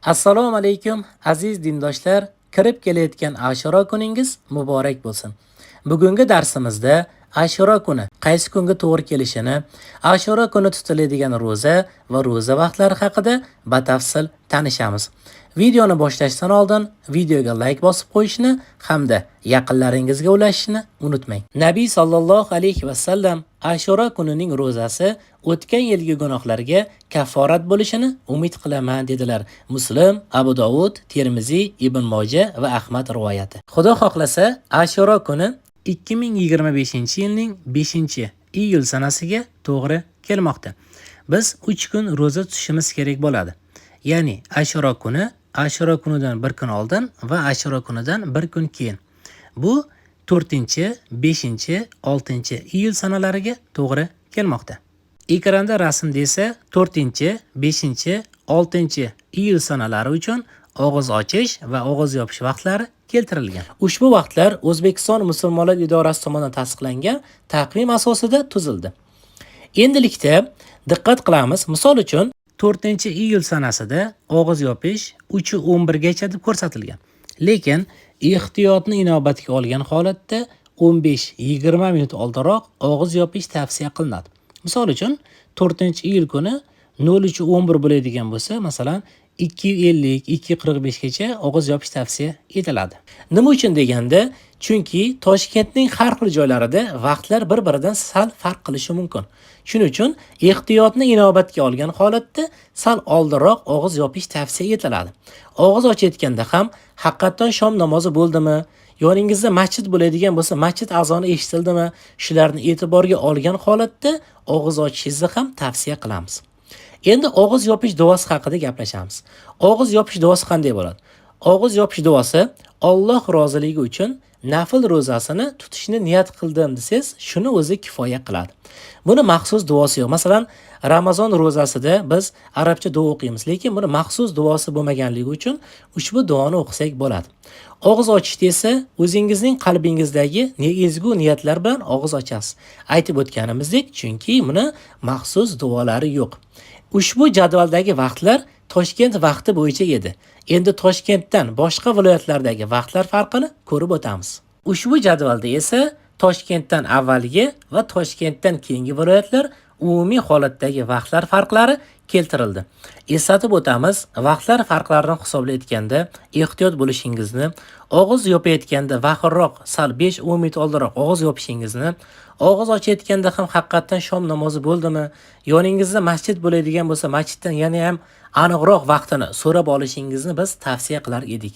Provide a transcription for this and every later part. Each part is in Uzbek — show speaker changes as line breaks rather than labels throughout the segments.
Assalomu alaykum, aziz dindoshlar. Kirib kelayotgan Ashura kuningiz muborak bo'lsin. Bugungi darsimizda Ashura kuni qaysi kunga to'g'ri kelishini, Ashura kuni tutiladigan ro'za va ro'za vaqtlari haqida batafsil tanishamiz. Videoni boshlashdan oldin videoga like bosib qo'yishni hamda yaqinlaringizga ulashishni unutmang. Nabiy sallallohu alayhi va sallam Ashura kunining ro'zasi o'tgan yilgi gunohlarga kafforat bo'lishini umid qilaman dedilar. Muslim, Abu Dovud, Termiziy, Ibn Moja va Ahmad rivoyati. Xudo xohlasa, Ashura kuni 2025-yilning 5-iyul sanasiga to'g'ri kelmoqda. Biz 3 kun ro'za tutishimiz kerak bo'ladi. Ya'ni Ashura kuni, Ashura kunidan bir kun oldin va Ashura kunidan bir kun keyin. Bu 4, 5, 6-iyul sanalariga to'g'ri kelmoqda. Ekranda rasmda esa 4, 5, 6-iyul sanalari uchun og'iz ochish va og'iz yopish vaqtlari keltirilgan. Ushbu vaqtlar O'zbekiston Musulmonlar idorasi tomonidan tasdiqlangan taqvim asosida tuzildi. Endilikda diqqat qilamiz. Misol uchun 4-iyul sanasida og'iz yopish 3:11 gacha deb ko'rsatilgan. Lekin ehtiyotni inobatga olgan holatda 15-20 minut oldinroq og'iz yopish tavsiya qilinadi. Misol uchun 4-iyul kuni 03:11 bo'ladigan bo'lsa, masalan, 2:50, 2:45 gacha og'iz yopish tavsiya etiladi. Nima uchun deganda, chunki Toshkentning har xil joylarida vaqtlar bir-biridan sal farq qilishi mumkin. Shuning uchun ehtiyotni inobatga olgan holatda sal oldinroq og'iz yopish tavsiya etiladi. Og'iz ochayotganda ham haqiqatdan shom namozi bo'ldimi, yoningizda masjid bo'ladigan bo'lsa, masjid azoni eshitildimi, shularni e'tiborga olgan holatda og'iz ochishingizni ham tavsiya qilamiz. Endi og'iz yopish duosi haqida gaplashamiz. Og'iz yopish duosi qanday bo'ladi? Og'iz yopish duosi Alloh roziligi uchun nafl ro'zasini tutishni niyat qildim desangiz, shuni o'zi kifoya qiladi. Buni maxsus duosi yo'q. Masalan, Ramazon ro'zasida biz arabcha duo o'qiymiz, lekin buni maxsus duosi bo'lmaganligi uchun ushbu duoni o'qisak bo'ladi. Og'iz ochishda esa o'zingizning qalbingizdagi ezgu niyatlar bilan og'iz ochasiz. Aytib o'tganimizdek, chunki buni maxsus duolari yo'q. Ushbu jadvaldagi vaqtlar Toshkent vaqti bo'yicha edi. Endi Toshkentdan boshqa viloyatlardagi vaqtlar farqini ko'rib o'tamiz. Ushbu jadvalda esa Toshkentdan avvalgi va Toshkentdan keyingi viloyatlar umumiy holatdagi vaqtlar farqlari keltirildi. Eslatib o'tamiz, vaqtlar farqlarini hisoblayotganda ehtiyot bo'lishingizni, og'iz yopayotganda vaqtroq, sal 5-10 minut oldinroq og'iz yopishingizni, og'iz ochayotganda ham haqiqatdan shom namozi bo'ldimi, yoningizda masjid bo'ladigan bo'lsa, masjiddan yana ham aniqroq vaqtini so'rab olishingizni biz tavsiya qilar edik.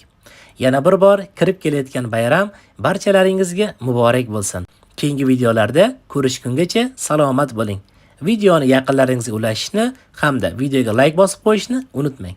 Yana bir bor kirib kelayotgan bayram barchalaringizga muborak bo'lsin. Keyingi videolarda ko'rishgungacha salomat bo'ling. Videoni yaqinlaringizga ulashishni hamda videoga like bosib qo'yishni unutmang.